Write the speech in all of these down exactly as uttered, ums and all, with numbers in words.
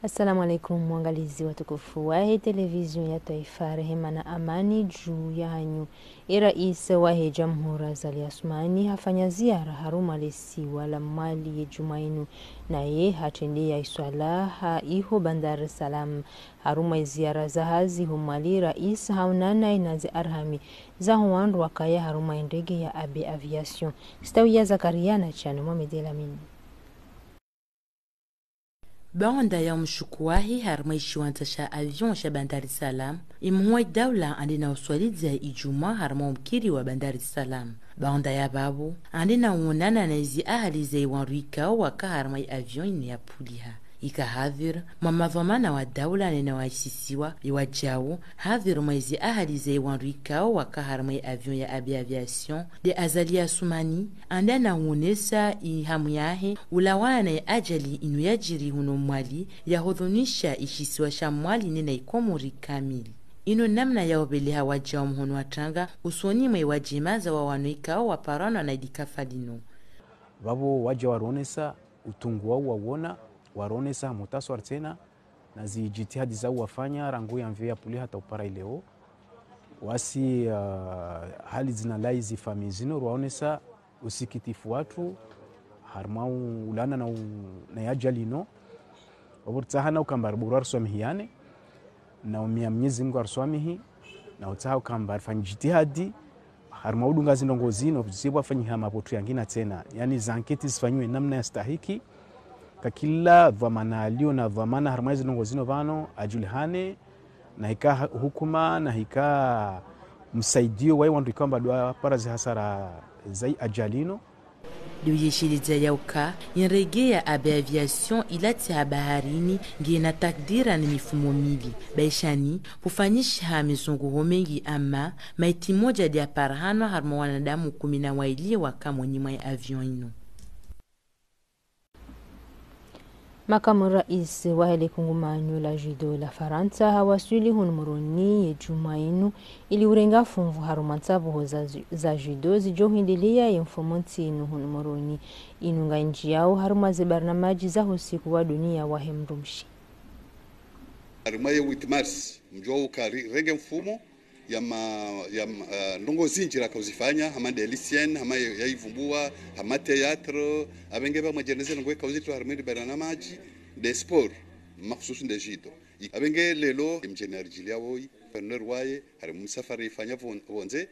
Assalamu alaikum, waangalizi watukufu wahe televizio ya twaifa, rehema na amani juu yahanyu. Ye rais wahe jamhuri Azali Assoumani hafanya ziara harumwa lesiwa la Mwali ye djumwa inu, naye hatrendeya iswala ha iho Bandar Salam. Harumwa iziara za hazi ho Mwali, rais haonana inazi arhami za ho wandru wakaya harumwa indege ya A B Aviation. Stawiya Zakaria na Chano Mohamed El Amine. Baanda ya umshuku wahe harumwa ishiwandza sha avion sha Bandar Salam, imhuu wa idaula ande na uswalidza idjumwa harumwa umkiri wa Bandar Salam. Baanda ya babo, ande na uonana na izi ahali za iwandru ikao waka harumwa i avion inu yapuliha. Ika hadhir mwa madhwamana wa daula nena wa ishisiwa iwajao, hadhir mwa izi ahali za iwandru ikao waka harumwa i avion ya A B Aviation, de Azali Assoumani, ande na uonesa ihamu yahe ulawana na i ajali inu yajiri hunu Mwali, yahuzunisha ishisiwa sha Mwali nena i Komori kamili. Inu namna ya upveleha wajao mhono wa tanga usoni mwa iwadjema za wawano ikao waparanwa na idikafa linu. Babo waja waronesa utungu wao wawona, waronesa mutaswar tsena, na zijitihadi zao wafanya, rangu ya mvi yapuliha hata upara ileo. Wasi, ah, hali zina layi zifami zinu, rwaonesa usikitifu watru, harumwa u-, ulana na u-, na i ajali inu. Wabo ritsaha na ukamba riburwa riswamihiyane, na umia Mwenyezi Mungu ariswamihi, na utsaha ukamba rifanye jitihadi, harumwa udunga zindrongo zinu, zibwa fanyiha mapotru yangina tsena. Yaani, za anketi zifanyiwe namna ya stahiki, ka kila dhwamana alio na dhwamana harumwa zindrongo zinu pvanu, ajulihane, na hika ha-, hukuma, na hika msaidio wa iwandru ikao amba dwa para zihasara za i ajali inu. Ndo yesheleza ya uka, indege ya A B Aviation ilatsi ha baharini ngena takdira ni mifumo mili. Baishani, pvufanyishiha mizunguho mengi ama, maiti moja de yaparahanwa harumwa wanadamu kumi na waili waka mwenyi mwa i avion inu. Makamu rais wahe le kungumanyo la judo la Farantsa hawaswili hunu Moroni ye djumwa inu ili urenga funvu harumwa ntsabuho za, za judo zijo hwendeleya ye mfumontsi inu hunu Moroni. Inu nga indji yao harumwa ze barnamaji za usiku wa dunia wahe mdrumshe. Harumwa ye huit mars, mjo uka ri-, renge mfumo ya ma-, ya ma-, eh, ndrongo zinji raka uzifanya, hama nde lycéenne, hama ya, ya ivumbua, hama théâtre, abenge pvamwedja neze ndrongo eka uzitru harumwa ri barnamaji, nde sport, makhsusu nde judo. I-, abenge lelo, mdjeni arijiliya woyi, gouverneur waye, harumwa msafara ifanya pvon-, pvondze,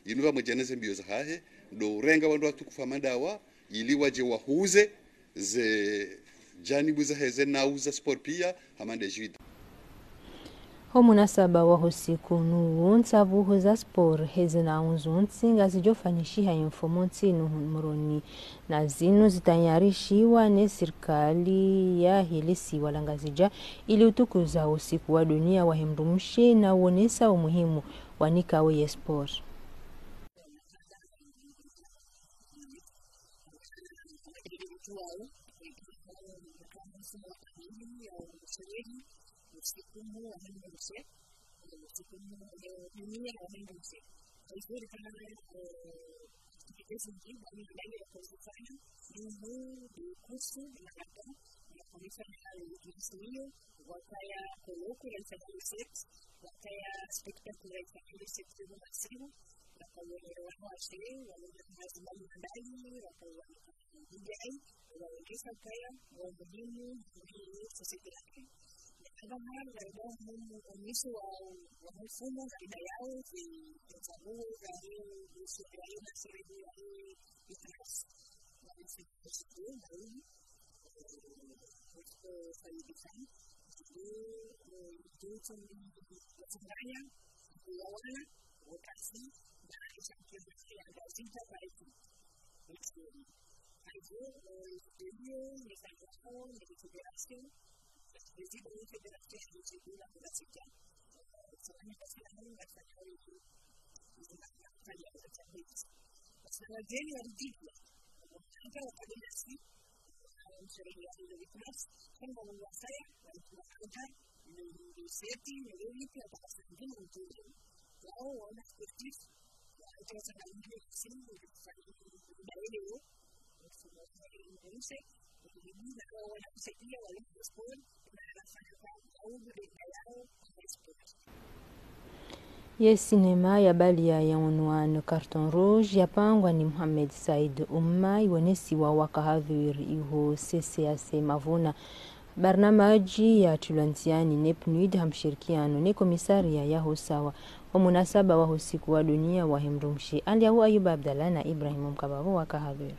inu pvamwedja neze mbio zahahe, ndo urenga wandru watukufu hama ndawa, ili waje wahuze, ze janibu zaheze nau za sport pia, hama nde judo. Ho munasaba wa usiku unu, ntsabuho za sport heze nau zontsi ngazijo fanyishiha ye mfumontsi inu hunu Moroni. Na zinu zitayarishiwa ne sirikali yahe lesiwa la Ngazidja ili utukuza usiku wa dunia wahe mdrumshe na uonesa umuhimu wa nikao ye sport. Wakaya colloque ya ifanya le sept, wakaya spectacle ya ifanya le sept, wakaya wale wazee, wale wazee mbalimbali, wakaya D J, waonesa ukaya wa umuhimu wa société yake. Na kama haya ndio muhimu, onyesho wa, wa mfumo, kaida yao, zi, zi, zi, zi, zi, zi, zi, zi, zi, zi, Ye sinema ya baliya ya unwani Carton Rouge yapangwa ni Mohamed Said Ouma, iwonesiwa waka hadhwir iho C C A C Mavuna. Barnamaji yatrilwa ndziani ne PNUD ha mshirikiano ne komisariya yaho usawa, o munasaba waho usiku wa duniya wahe mdrumshe. Aliahu Ayub Abdallah na Ibrahim Mkababo waka hadhwir.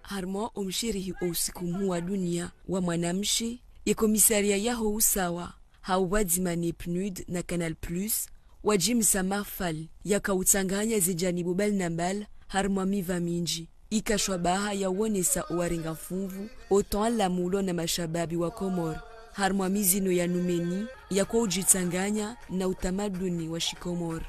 Harumwa o mshirihi o usiku mhuu wa duniya wa mwanamshe, ye komisariya yaho usawa, ha upvwadzima ne PNUD na Canal Plus, wajimisa mahafali yaka utsanganya ze janibu mbali na mbali harumwa miva minji. Ika shwabaha ya uonesa o warenga fumvu, o utaalamu ulo na mashababi wa Komori harumwa mizino ya nyumeni, ya kwa ujitsanganya na utamaduni wa shikomori.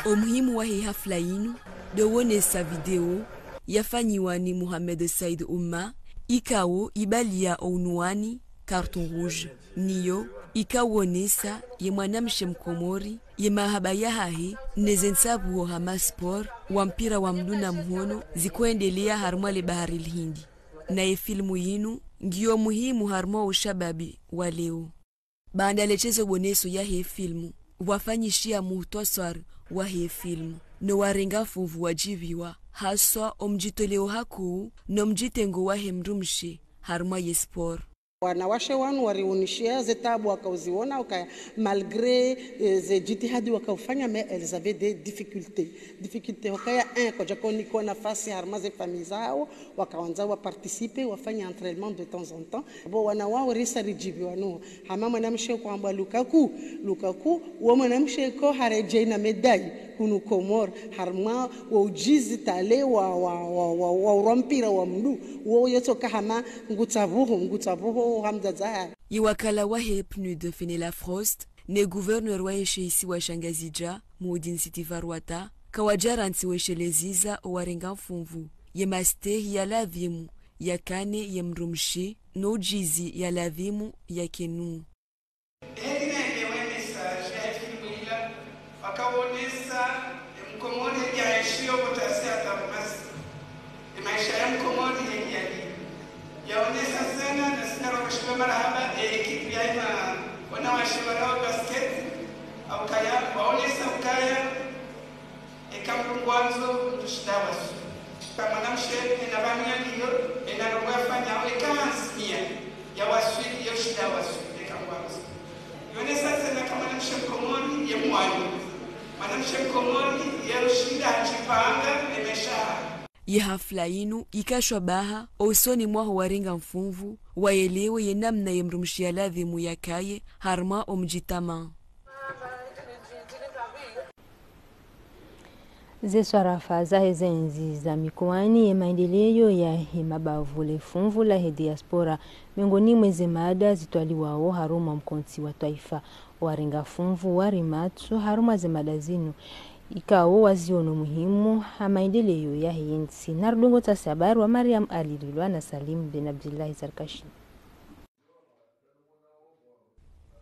O muhimu wahe hafla inu, ndo uonesa video yafanyiwa ni Mohamed Said Ouma, ikao ibaliya o unwani Carton Rouge. Niyo ikao uonesa ye mwanamshe mkomori, ye mahaba yahahe, ne ze ntsabuho hama sport, wa mpira wa mndru na mhono, zikoendeleya harumwa le bahari l'Hindi. Na ye filmu yinu ngiyo muhimu harumwa o ushababi wa leo. Baanda le shezo boneso yahe filmu, wafanyishiya muhtaswar wahe filmu, no warenga fumvu wajipviwa, haswa o mjitoleo hakuu no mjitengo wahe mdrumshe harumwa ye sport. Wanawashe wanu wariunishiya ze taabu wakauziona, ukaya malgré, eh, ze jitihadi wakaufanya, mais elles avaient des difficultés. Difficulté hukaya, un, kwadjaka unikwa nafasi harumwa ze famille zahawo, wakawandza wa participer, wafanye entraînement de temps en temps. Bo wana wawo risa ridjipviwa nu. Hama mwanamshe kwambwa Lukaku, Lukaku, wo mwanamshe ko haredjei na médaille hunu Komori, harumwa wo ujuzi tale wa, wa, wa, wa, wa urwa mpira wa mndru, wo yotsoka hama ngutsabuhu, ngutsabuhu ha mdzadze wahahe. Ye wakala wahe PNUD Fenella Frost, ne gouverneur wahe she isiwa sha Ngazidja, Muhudin Sitti Varwata, kawadjarantsi weshelezeza o warenga fumvu ye mastehi ya ladhimu yakane ye mdrumshe, no ujuzi ya ladhimu yakenu. Hedi na elewe message ya filmu ila, wakaonesa, e, mkomori ya eshiyo kotasi ya tamasi. E maesha ya mkomori ye yali. Yaonesa tsena, na sina rokoshiba marahaba, e, ekipu ya ima, wanawashe wala wa basket, au kaya, waonesa ukaya, eka mdru ngwandzo, mdru shinda waswili. Ka mwanamshe, ena pvanu yaliyo, ena ndrongo yafanyao, eka handzimiya, yawaswili, yo shinda waswili, eka ngwandzo. Yonesa tsena ka mwanamshe mkomori, ye mwali. Mwanamshe mkomori, ye ushinda hajipanga, ne maesha. Ye hafla inu, ika shwabaha, o usoni mwaho warenga fumvu, waelewe ye namna ye mdrumshe ya ladhimu yakaye, harumwa o mjitamaa. Ze swarafa zahe ze ntsi za mikowani, ye maendeleo yahe mabavu, le fumvu lahe diaspora, miongoni mwa ze mada zitwaliwao harumwa mkontsi wa twaifa. Warenga fumvu wari matso harumwa ze mada zinu, ikao waziono muhimu ha maendeleo yahe ntsi. Narudungo tasi habari wa Mariam Ali Lilwa na Salim Ben Abdillahi Zarkashi.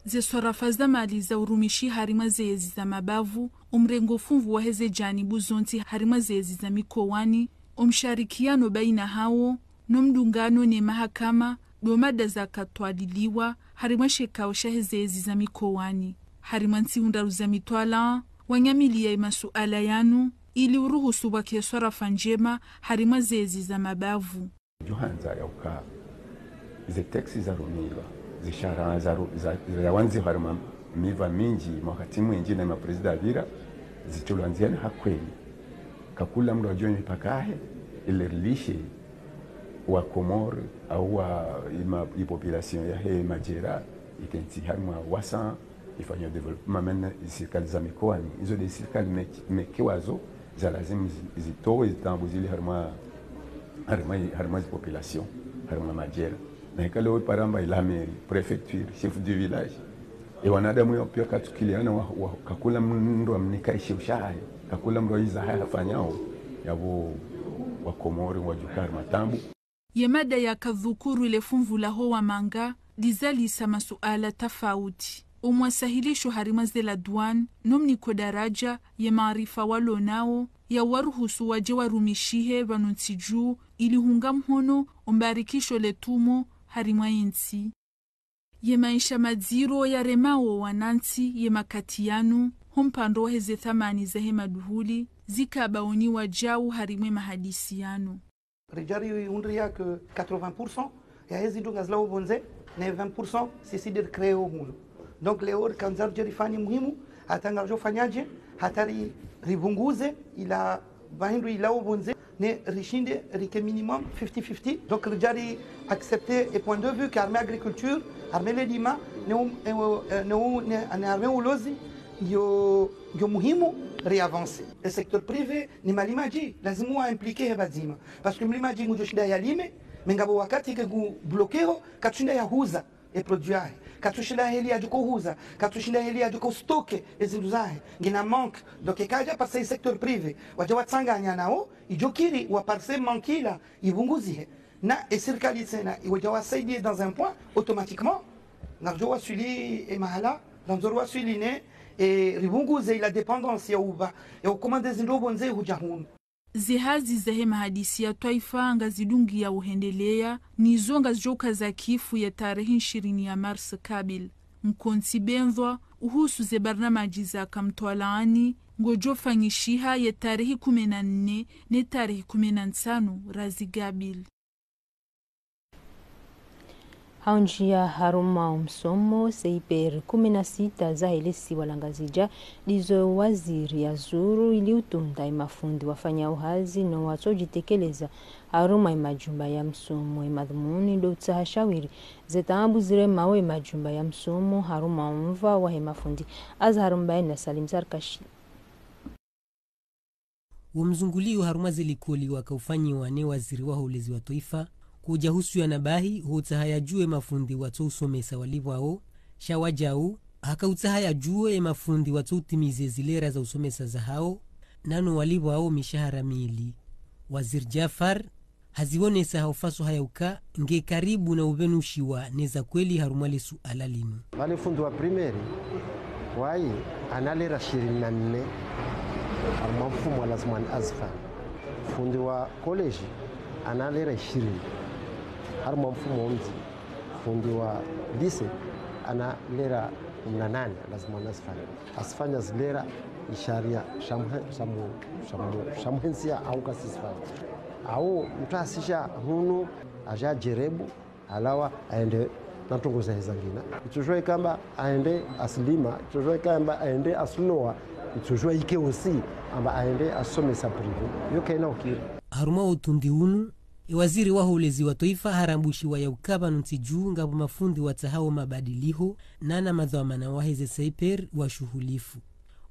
Ze swarafa za mali za urumishi harimwa ze yezi za mabavu, o mrengo fumvu wahe ze janibu zontsi harimwa ze yezi za mikowani, o msharikiano baina hawo, no mdungano ne mahakama, ndo mada zakatwaliliwa harimwa she kao shahe ze yezi za mikowani. Harimwa ntsihu ndraru za mitwalaa, wanyamiliya ye masuala yanu, ili uruhusu pvwake swarafa ndjema harimwa ze yezi za mabavu. Djo handza ya uka ze texte zarumilwa, ze sharia zaru-, za-, zawandzihwa harimwa miva minji, mawakati mwinji na maprezida yapvira, zitulwa ndziani ha kweli. Kakula mdru adjuwe mipaka yahe, ili rilishe wa Komori, au wa ima, i population yahe majera, ikentsi harimwa wasa, ifanya développement, mena sirikali za mikowani, izo nde sirikali meki-, mekiwazo, za lazimu zi-, zitowe zitaabu zile harimwa, harimwa, harimwa zi population, harimwa majera. Na ikale we paramba ila mairie, préfecture, chef du village. E wanadamu ya pia katukiliana wa, wa, kakula mdru amnika ishe ushahayo, kakula mdru aiza haya hafanyao, yapvo wa Komori wadjuka harimwa taabu. Ye mada yakadhukuru le fumvu laho wamanga, lizalisa masuala tafauti. omwasahilisho harimwa ze la douane, no mniko daraja ye maarifa walo nawo, ya waruhusu waje warumishihe pvanu ntsi juu, ili hunga mhono ombarikisho le tumo harimwa ye ntsi. Ye maesha madziro yaremao wanantsi ye makati yanu, ho mpando wa heze thamani za he maduhuli, zika baoni wajau harimwa ye mahadisi yanu. Ridja rihundria que quatre-vingts pour cent ya hezi ndru ngazilawao pvondze, ne vingt pour cent sisi nde rikreao hunu. Donc leo rikandza ridje rifanye muhimu, hata ngaridjo fanyaje, hata ri-, ripvunguze ila pvahindru ilawao pvondze, ne rishinde rike minimum fifty fifty. Donc ridja ri accepter e point de vue que harimwa agriculture, harimwa le lima, ne u-, e u-, e, ne u-, ne, ne harimwa ulozi, ngiyo, ngiyo muhimu ri avancer. E secteur privé, ne malimadji, lazimu wa impliquer he pvadzima. Parce que mlimadji ngudjo shinda yalime, mais ngapvo wakati ke ngu bloquer ho, katsushinda yahuza e produit yahe. Katsushinda heli yadjuko huza, katsushinda heli yadjuko stocker e zindru zahe. Ngena manque. Donc, eka yadja parse e secteur privé, wadja watsanganya nao, idjo kiri wa parse manque ila, ipvunguzihe. Na e sirikali tsena, iwadja wasaidie dans un point, automatiquement, ngaridjo waswili e mahala, ngandzo riwaswili ne, e, ripvunguze ila dépendance ya uba, ya ucommande zindru pvondze hudja hunu. Ze hazi za he mahadisi ya twaifa ngazidungia uhendelea, nizo ngazidjo uka za kifu ye tarehi ishirini ya mars kabili. Nkontsi bendhwa, uhusu ze barnamaji za kamtwalaani, ngodjo fanyishiha ye tarehi kume na nne ne tarehi kume na ntsanu razi kabili. Haundjia harumwa omsomo, C I P R kume na sita zahe lesiwa la Ngazidja, ndizo waziri yazuru ili utunda emafundi wafanyao hazi no watsodjitekeleza harumwa emajumba ya msomo. Emadhumuni ndo utsaha shawiri ze taabu ziremao emajumba ya msomo harumwa omva wahe mafundi. Azhar Mbaye na Salim Zarkashi. Wo mzungulio harumwa ze likoli waka ufanyiwa ne waziri waho ulezi wa twaifa, kudja husu ya nabahi, ho utsaha yajue mafundi watso usomesa walipvwao, sha wajau, haka utsaha yajue emafundi watso utimize zilera za usomesa zahao, nano walipvwao mishahara mili. Waziri Jafar, hazionesa ha ufasaha ya uka nge karibu na upvenushiwa ne za kweli harumwa le suala linu. Pvale fundi wa primaire, waye ana lera ishirini na nne harumwa mfumo wa lazimu ni azifanye. Fundi wa collège ana lera ishirini harumwa mfumo wa mdzi. Fundi wa lycée ana lera kumi na nane lazimu ni azifanye. Asifanya zilera isharia shamhe-, shamu-, shamu-, shamuhensia au kasisifanya. Au mtu asisha hunu aja jerebu, alawa aende na ntrongo zahe zangina. Itsujua ikamba aende asilima, itsujua ikamba aende asilowa, itsujua ike osi amba aende asomesa privé. Yo kaina ukiri. Harumwa utundi unu, ewaziri waho ulezi wa twaifa harambushiwa ya uka pvanu ntsi juu ngapvo mafundi watsahao mabadiliho, nana madhwamana waheze C I P R washuhulifu.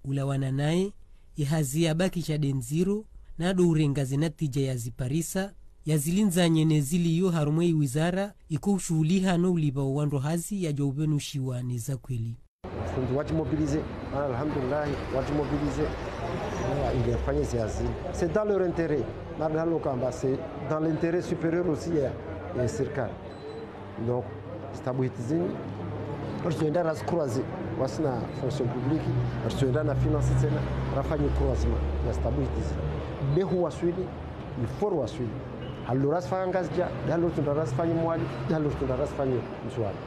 Ulawana naye, ihazi ya baki sha nde ndziro, nado urenga ze natija yaziparisa, yazilindzanye ne zilio harumwa iwizara iko ushuhuliha no ulipva owandru hazi yajua upvenushiwa ne za kweli. Fundi wajimobiliser, mana alhamdulillah, wajimobiliser, eh, ili afanye zi hazi. C'est dans leur intérêt. Nado halo kamba, c'est dans l'intérêt supérieur aussi ya, ya sirikali. Donc, zitabuhiti zini, ritsoenda razi croiser, wasi na fonction publique, ritsoenda na finance tsena, rafanye croisement ya zitabuhiti zini. Behu waswili, il faut waswili. Halo rasifanya Ngazidja, halo tsunda rasifanye Mwali, halo tsunda rasifanye Ndzuwani.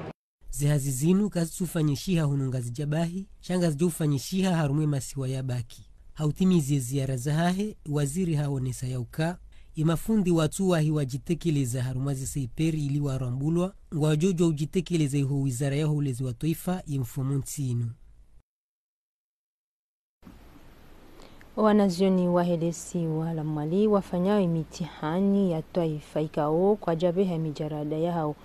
Zihazi zinu kazitsufanyishiha hunu Ngazidja bahi, sha ngazidjo ufanyishiha harumwa emasiwa ya baki. Ha utimizi eziara zahahe, waziri haonesa ya uka, emafundi watsu wahi wajitekeleza harumwa ze C I P R ili warambulwa, ngwadjo djua ujitekeleza iho wizara yaho ulezi wa twaifa ye mfumo ntsinu. Owanazioni wahe lesiwa la Mwali wafanyao emitihani ya twaifa ikao kwadjabeha emijarada yahao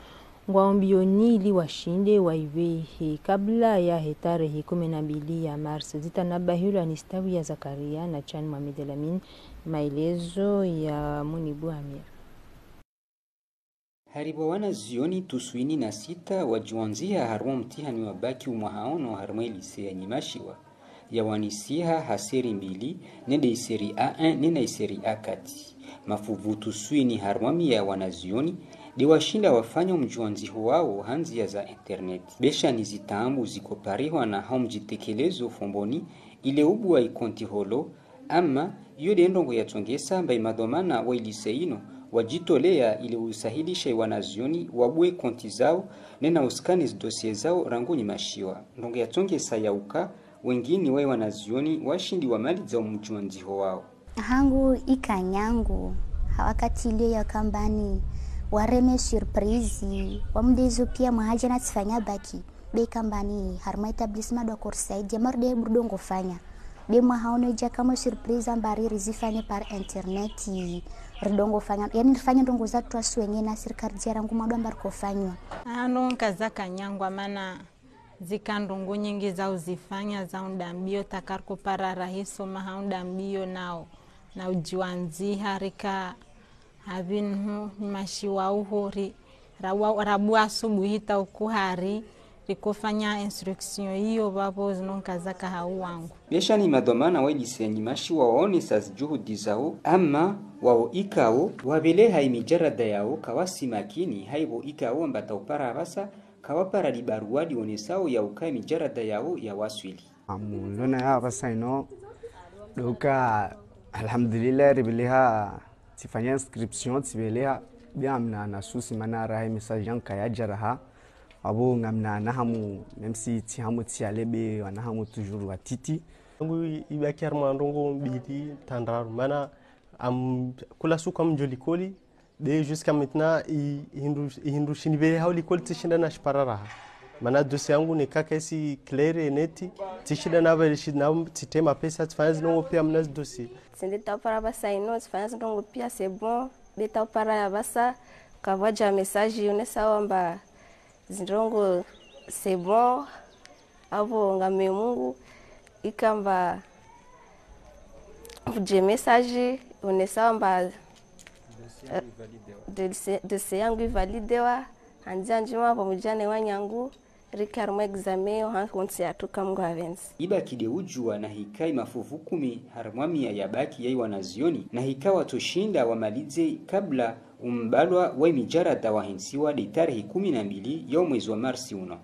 ngwao mbioni ili washinde waibehe kabla yahe tarehi kumi na mbili ya mars. Zitanabahilwa ni Stawi ya Zakaria na Chan Mohamed Elamine. Maelezo ya Munibu Amir. Haribwa wanazioni tuswini na sita wajiwandziha harumwa mtihani wa baki umwaha ono harumwa elise ya Nyimashiwa, yawanisiha ha seri mbili, nende iseri A un nena iseri A quatre. Mafuvu tuswini harumwa mia ya wanazioni, De washinda wafanya omdjuwandziho wawo ha ndzia za internet. Be sha ni zitaambu zikoparihwa na ha omdjitekelezo Fomboni, ile ubuwa ikonti holo, ama iyo de ndrongo yatsongesa amba imadhwamana wa ilycée inu wadjitolea ile usahilisha iwanazioni wabuwe konti zawo, nena uskani zidosie zawo rangu nyimashiwa. Ndrongo yatsongesa yauka, wengine wa iwanazioni washindi wamalidza omdjuwandziho wawo. Hangu ika nyangu, ha wakati ilio yakamba ni wareme surprise, wa muda izo pia mwaha djana tsifanya bac, be ikamba ni harumwa établissement de cours saidi, ya marude burdongo fanya. Be mwaha unu idja kamwe surprise amba ri rizifanye par internet, ridongo fanya, yani rifanye ndrongo zatru wasi wenyewe na sirikali djara ngu mwadwa amba rikofanywa. Ano nkaza kanyangwa mana zika ndrongo nyingi za uzifanya za undambiyo, ta karikopara rahiso maha undambiyo nao, na udjiwandziha rika ha vinhu nyimashiwa uho ri, rawa-, rabuwa asubuhi ta ukuhari, rikofanya instruction iyo vavo zino nkaza kahau wangu. Be sha ni madhwamana wa ilycée ya nyimashiwa waonesa zijuhudi zawo, ama wawo ikao, waveleha imijarada yawo kawasi makini, haivo ikao amba ta upara vasa, kawapara libaruwa lionesao yauka imijarada yawo yawaswili. Amu, lona ya vasa ino, doka, alhamdulillah, riveleha, tsifanya inscription, tsiveleha, be ngamna na souci mana raha message yangu kayadja raha, abo ngamna na hamu, même si tsi hamu tsi ale be, wana hamu toujours watiti. Yangu i-, ibaki harumwa ndrongo mbili, ta ndraru, mana, am, kula suku ngamdjo likoli, be jusqu'à maintenant, i-, ihindru, ihindru shini be hau likoli tsishinda na shipara raha. Mana dossier yangu ne kaka isi clair et net, tsishinda na vale shi-, na tsitema pesa, tsifanya zindrongo pia mna zi dossier. Tsende ta upara vasa ino, tsifanya zindrongo pia, c'est bon. Be ta upara ya vasa, kavwadja message, unesao amba zindrongo, c'est bon. Avo ngame Mungu, ikamba vudje message, unesao amba, eh, dossier, dossier yangu ivalidewa, handzi handzi mwa vamudjane wanyangu, rika harumwa examen, oha nkontsi yatru ka Mungu avendze. Ibaki de udjuwa na hika imafuvu kumi harumwa mia yabaki ya iwanazioni, na hika watsoshinda wamalidze kabla umbalwa wa imijarada wahentsiwa de tarehi kumi na mbili ya omwezi wa marsi uno.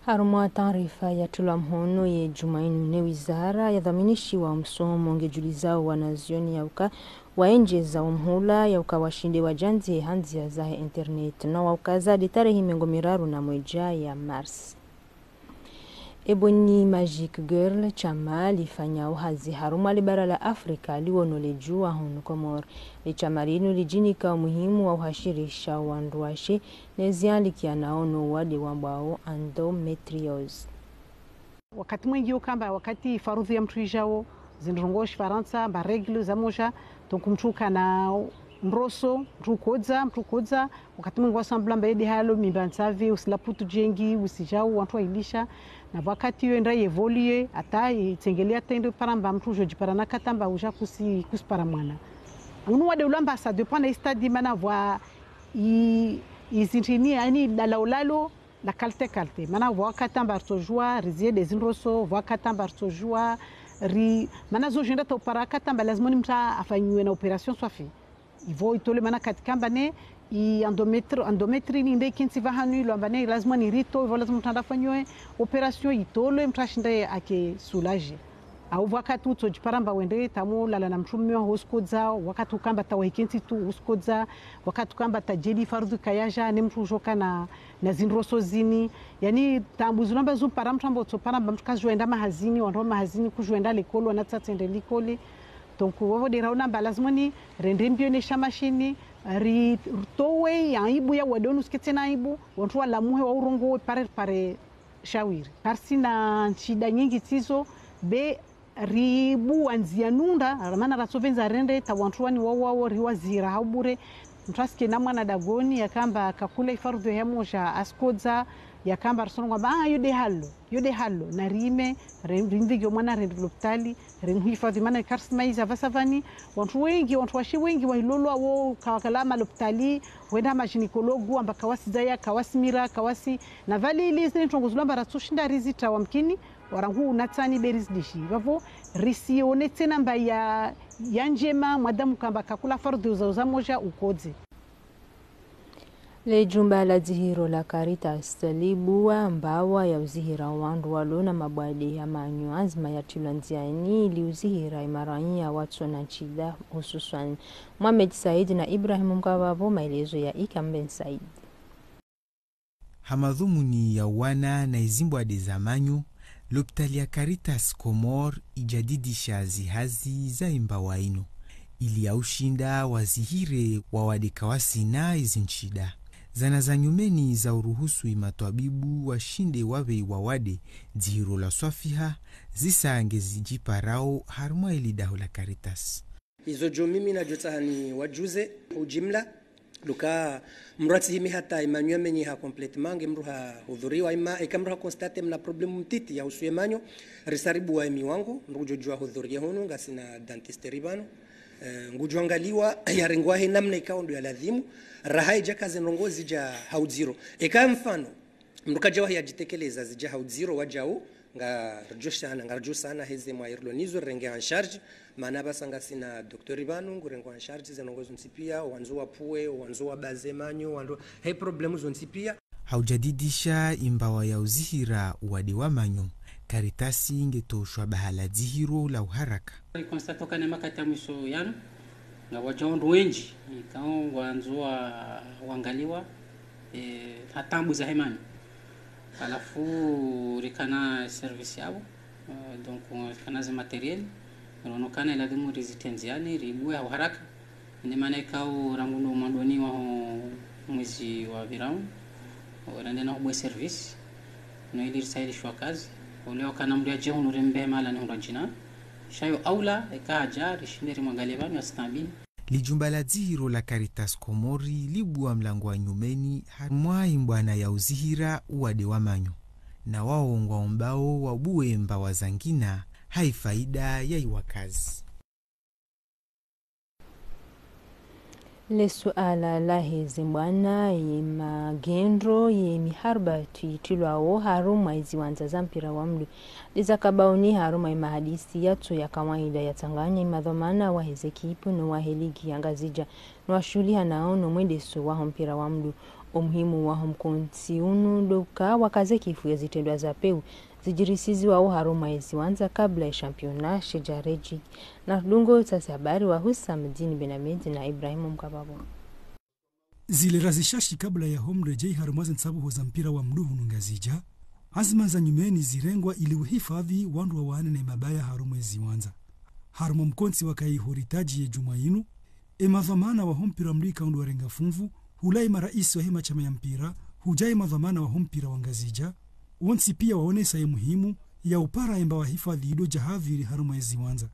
Harumwa taarifa yatulwa mhono ye djumwa inu ne wizara yadhwaminishiwa omsomo ngedjulizao wanazioni yauka waendjeza omhula yauka washinde wadjandzihe ha ndzia zahe internet, na waukaza de tarehi mengo miraru na mwedja ya marsi. Ebony Magic Girl, shama lifanyao hazi harumwa libara la Afrika liwono ledjuwa hunu Komori. Leshama linu lidjinika omuhimu wa uhashirisha wandruwashe ne zialikiana ono wade wambwao endométriose. Wakati mwendji ukamba, wakati ifarudhu ya mtru idjao, zindrongo shifarantsa, amba règles za moja, donc mtru ukana ndroso, mtru ukodza, mtru ukodza, wakati mwendji wasambula amba yede halo, mimba ntsavi, usilaputu djengi, usidjao, wantru wailisha, na wakati yo enda yevolue, hata itsengelea hata ende para amba mtru udjo djipara na kata amba udja kusi, kusipara mwana. Unu wade ulamba ça dépend na istadi mana vwa i, izintrini, yani lala ulalo, la qualité, qualité. Mana vwa wakati amba ritsodjua, rizie de zindroso, vwa wakati amba ritsodjua, ri, mana zo djenda ta upara wakati amba lazima ni mtru afanyiwe na opération swafi. Ivo itolwe mana kati kamba ne, i endométri-, endométrie ni nde ikentsi vahanu ilo amba ne, lazima ni rito, ivo lazima mtru anda afanyiwe opération itolwe, mtru ashinde ake soulagé. Au vwa wakati utsodjipara amba wende, tamu lala na mtru mme waho usikodza, wakati ukamba ta wahikentsi tu usikodza, wakati ukamba ta djeli farudhu kayadja, ne mtru udjoka na, na zindroso zini. Yani, taambu zilo amba zumpara mtru amba utsopara amba mtru kazidjo enda mahazini, wandru wa mahazini kudjo enda likoli, wana tsatsi ende likoli. Donc, wovo de raona amba lazima ni rende mbio ne shama shini, ri, ritowe ya aibu ya wade unu usiketse na aibu, wantru walamuhe wa urongowe pare, pare shawiri. Karisina nshida nyindji tsizo, be ribuwa ndzia nunda, mana ratsovendza rende, ta wantru wani wao wao, riwazira ha ubure. Mtru asike na mwana dagoni, yakamba kakula ifarudhu ya moja, asikodza, yakamba risonongwa amba, ah, yo de halo, yo de halo, na rime, re-, rimvige mwana rende lopitali, rimhifadhi, mana karisina iza vasa vani, wantru wendji, wantru washe wendji, wahilolwa wo, kawakala malopitali, wenda magynécologue, amba kawasi dzaya, kawasi mira, kawasi, na vali ili zini ndrongo zilo amba ratsoshinda rizitra wa mkini, warangu unatsani be rizidishi. Vavo, risione tsena amba ya, ya ndjema, mwanadamu kamba kakula farudhu za, za moja ukodze. Le jumba la dzihiro la Caritas libuwa mbawa ya uzihira wandru walo na mabwade ya manyo, anzima yatrilwa ndziani ili uzihira imaranya watsona ntsida hususwani. Mohamed Said na Ibrahim Mkababo, maelezo ya Ikamben Said. Ha madhumuni ya uwana na izimbwade za manyo, lopitali ya Caritas Comores ijadidisha zihazi za imbawa inu, ili ya ushinda wazihire wawade kawasina izintsida. Zana za nyumeni za uruhusu imatwabibu washinde wabe iwawade, dzihiro la swafiha, zisa ngezijiparao harumwa ili daho la Caritas. Izo djo mimi nadjo tsaha niwajuze ujimla, luka mdru atsihimi hata imanyo yamenyeha complètement nge mdru hahudhuriwa, ima eka mdru haconstaté mna problème mtiti ya usuye manyo, risaribuwa emiwango, mdru ngudjo djuwa hudhurie hunu, ngasina dentiste ripvanu, eh, ngudjo angaliwa, yarengwa he namna ikao ndo ya lazimu, raha idjaka ze ndrongoo zidja ha udziro. Eka mfano, mdru kadjawahi yajitekeleza zidja ha udziro wadjau, ngaridjo shana, ngaridjo shana heze mwa irilo nizo, renge en charge, mana pvasa ngasina docteur pvanu, ngurengo en charge ze ndrongoo zontsi pia, wandzo wapvuwe, wandzo wabaze manyo, wandzo, he problème zontsi pia. Ha ujadidisha imbawa ya uzihira uwade wa manyo, Caritas ngetoshwa bahala dzihiro la uharaka. Riconstaté ukana makati ya mwiso yanu, ngawadjao wandru wendji, ikao ngwandzo wa, wangaliwa, eh, ha taabu za he manyo. Halafu rikana service yapvo, eh, donc, rikana ze matériel, riono ukana ilazimu rizitre ndziani, ribuwe ha uharaka. Inde mana ikao rangu ndo mwandoni waho mwezi wapvirao, rende na hubuwe service, no ili risahilishwa kazi. Ole ukana mdru yadje hunu rimbe mahala ni hundra djina. Sha yo aula, eka hadja, rishinde rimwangalie pvanu yasitaabihe. Li jumba la dzihiro la Caritas Comores libuwa mlango wa nyumeni harumwa imbwana ya uzihira uwade wa manyo. Na wao ngwaombao wabuwe mbawa zangina ha ifaida ya iwakazi. Le suala lahe zimbwana ye magendro ye miharba titrilwao harumwa iziwandza za mpira wa mndru. Liza kabaoni harumwa imahadisi yatso ya kawaida yatsanganya imadhwamana waheze ekipu no wahe ligi ya Ngazidja, no washuhuliha nao no mwendeso waho mpira wa mndru. Omuhimu waho mkontsi unu ndo uka wakaze kifu ya zitrendwa za pewu zidjirisiziwao harumwa eziwandza kabla ye championnat shidjaredji. Na dungo tsasi habari wa Husamdini Ben Ahmed na Ibrahim Mkababo. Zilera zishashi kabla yaho mredjei harumwa ze ntsabuho za mpira wa mndru hunu Ngazidja, anzima za nyumeni zirengwa ili uhifadhi wandru wawane ne mabaya harumwa eziwandza. Harumwa mkontsi wakaiho ritadji ye djumwa inu, emadhwamana waho mpira wa mndru ikao ndo warenga funvu, hula emaraisi wahe mashama ya mpira, hudja emadhwamana waho mpira wa Ngazidja, wontsi pia waonesa ye muhimu ya upara embawa hifadhi ido djahaviri harumwa eziwandza.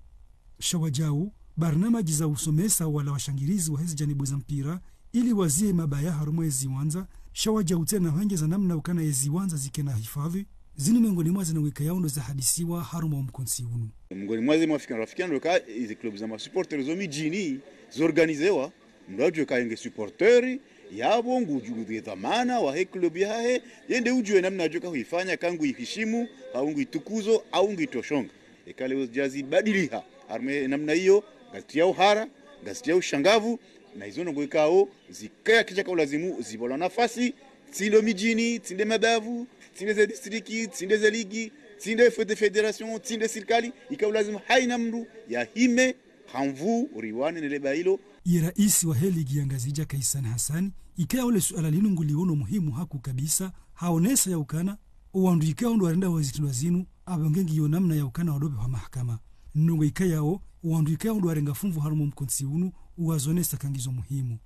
Sha wadjau, barnamaji za usomesa wala washangirizi waheze janibu za mpira, ili wazihe mabaya harumwa eziwandza, sha wadjau tsena hwengeza namna ukana eziwandza zikena hifadhi, zinu mengoni mwa zinu wikayao ndo zahadisiwa harumwa omkontsi unu. Mengoni mwa ze mwafikira, wafikira ndo ka, izi club za masupporters zo midjini, zorganizewa, mndru adjuwe ka yenge supporter, yapvo ngudjuwe dhwamana wahe club yahahe, yende udjuwe namna adjo ka huifanya, ka nguihishimu, au nguitukuzo, au nguitoshonga. Eka leo zidja zibadiliha, harumwa ye namna iyo, ngazitriya uhara, ngazitriya ushangavu, na izo ndrongoo ikao, zikaya kidjaka ulazimu, zipvolwa nafasi, tsi ndo midjini, tsi nde mabavu, tsi nde ze distriki, tsi nde ze ligi, tsi nde fede-, fédération, tsi nde sirikali, ika ulazimu haina mndru yahime, ha nvu, riwane ne le baya ilo. Ye raisi wahe ligi ya Ngazidja Kaisan Hassani, ikayao le suala linu nguliono muhimu haku kabisa, haonesa ya ukana, owandru ikayao ndo warenda wazitrendwa zinu, apvo nge ngiyo namna ya ukana wadopvehwa mahakama. Ndrongoo ikayao, owandru ikayao ndo warenga funvu harumwa omkontsi unu, uwazonesa ka ngizo muhimu.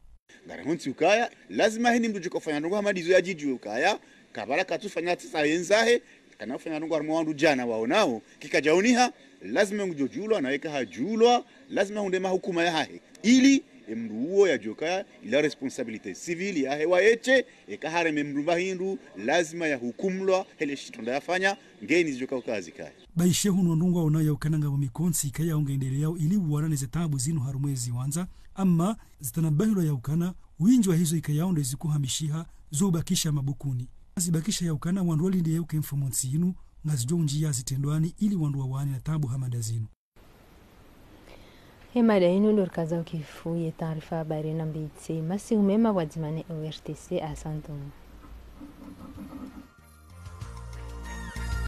Ngari hontsi ukaya, lazima heni mndru djuka ufanya ndrongoo hama ndizo yadjidjuwe ukaya, kabla katsufanya tsisa yendzahe, kana ufanya ndrongoo harumwa wandru djana waonao, kikadjaoniha, lazima ngudjo djulwa, na eka hadjulwa, lazima hunde mahukuma yahahe. Ili, emndru uwo yadjuwe ukaya, ila responsabilité civile yahe waye tse, eka hareme mndru mba hindru, lazima yahukumlwa, hele shitrendwa yafanya, ngeni zidjo ka ukazi kaya. Baishe hunu wandru ngwaonao ya ukana ngapvo mikontsi ikayao ngendeleyao ili uwana ne ze taabu zinu harumwa eziwandza, ama zitanabahilwa ya ukana, windji wa hizo ikayao ndo zikuhamishiha, zo ubakisha mabukuni. Zibakisha ya ukana, wandru walinde ya uke mfumontsi inu, ngazidjo undjiya zitrendwani ili wandru wawane na taabu hama nda zinu. He mada inu ndo rikaza ukifu ye taarifa habari na mbitse. Masihu mema pvwadzima ne O R T C, asanteni.